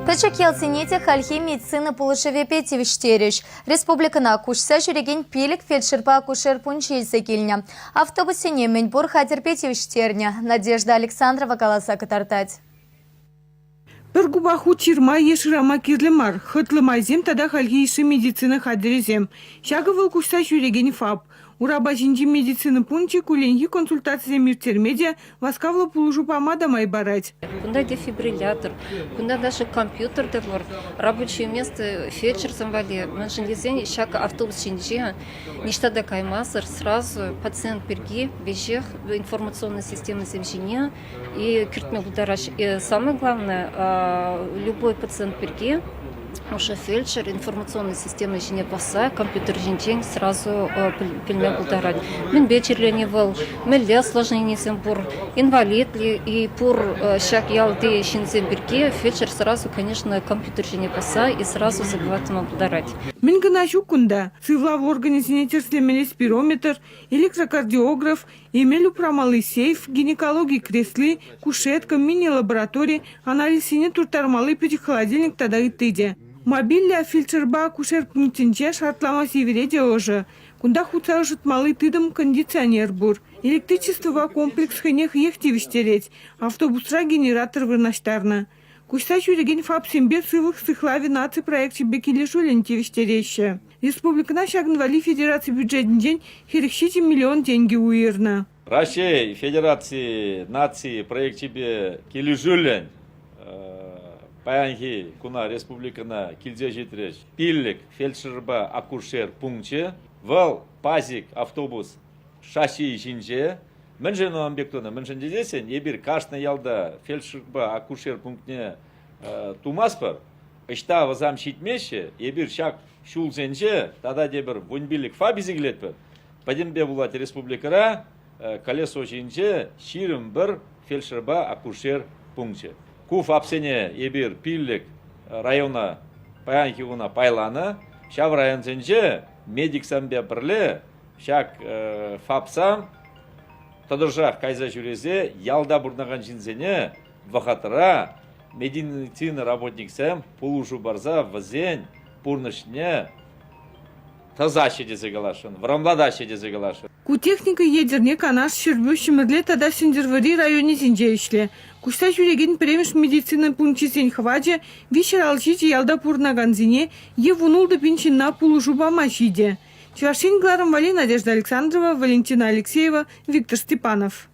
Пӗчӗк ялсене те хальхи медицина пулӑшӑвӗпе тивӗҫтерӗҫ. Республикӑна куҫса ҫӳрекен пилӗк фельдшерпа акушер пункчӗ илсе килнӗ. Автобуссене мӗнпур хатӗрпе тивӗҫтернӗ, Надежда Александрова каласа кӑтартать. Пӗр купа хут ҫырма е шырама кирлӗ мар, хӑтлӑ майсем тата хальхи йышши медицина хатӗрӗсем. Ҫакӑ вӑл куҫса ҫӳрекен ФАП. Урапа ҫинчи медицина пункчӗ кулленхи консультацисем ирттерме те, васкавлӑ пулӑшу пама та май парать. Кунта дефибриллятор, кунта даже компьютер та пур, рабочее место фельдшерсем валли. Мӗншӗн тесен ҫак автобус ҫинче ниҫта та каймасӑр сразу пациент пирки веҫех информационный системӑсем ҫине и кӗртме пултараҫҫӗ. И самое главное, любой пациент пирки уже фельдшер информационный система ҫине пӑхса компьютер ҫинчен сразу пӗлме пултарать. Мӗнпе чирлени вӑл, мӗнле осложненисем пур, инвалид-ли и пур ҫак ялти ҫынсем пирки фельдшер сразу, конечно, компьютер ҫине пӑхса и сразу забивать тума пултарать. Мӗн кӑна ҫук кунта. Сывлав органӗсене тӗрӗслемелли спирометр, электрокардиограф, Эмел упрамалли сейф, гинекологи кресли, кушетка, мини-лаборатори, анализсене турттармалли пӗчӗк холодильник тата ытти те. Мобильлӗ фельдшерпа акушер пунктӗнче шартлама сивӗре те ӑшӑ. Кунта хутса ӑшӑтмалли тытӑм кондиционер пур. Электричествӑпа комплекс хӑйне хӑех тивӗҫтерет. Автобусра генератор вырнаҫтарнӑ. Куҫса ҫӳрекен ФАПсемпе Сывлӑх сыхлавӗ наци проекчӗпе килӗшӳллӗн тивӗҫтереҫҫӗ. Республикӑна ҫакӑн валли федераци бюджетӗнчен 47 миллион тенкӗ уйӑрнӑ. Раҫҫей Федераци наци проекчӗпе килӗшӳллӗн паянхи куна республикӑна килсе ҫитрӗҫ пиллӗк фельдшерпа акушер пункчӗ. Вӑл ПАЗик автобус шасси ҫинче. Мӗншӗн ун пек тунӑ? Мӗншӗн тесессӗн эпир кашни ялта фельдшерпа акушер пунктне тумастпӑр. Ӑҫта вӗсем ҫитмеҫҫӗ, эпир ҫак ҫулсенче тата тепӗр 15 ФАП илсе килетпӗр. Пӗтӗмпе пулать республикӑра колесо ҫинче 21 фельдшерпа акушер пункчӗ. Ку ФАПсене эпир пиллӗк района паянхи куна пайланӑ. Ҫав районсенче медиксемпе пӗрле Ҫак ФАПсам тӑтӑшах кайса ҫӳресе ялта пурӑнакан ҫынсене вӑхӑтра медицина работниксем пулӑшу парса вӗсен пурнӑҫне тӑсаҫҫӗ тесе каласшӑн, вӑрӑмлатаҫҫӗ тесе каласшӑн. Ку техника Етӗрне, Канаш, Ҫӗрпӳ, Ҫӗмӗрле тата Сӗнтӗрвӑрри районӗсенче ӗҫлӗ. Куҫса ҫӳрекен пӗрремӗш медицина пункчӗсен хӑвачӗ 357 ялта пурӑнакансене е 16 пин ҫынна пулӑшу пама ҫитӗ. Чӑваш Ен кӑларӑм валли Надежда Александрова, Валентина Алексеева, Виктор Степанов.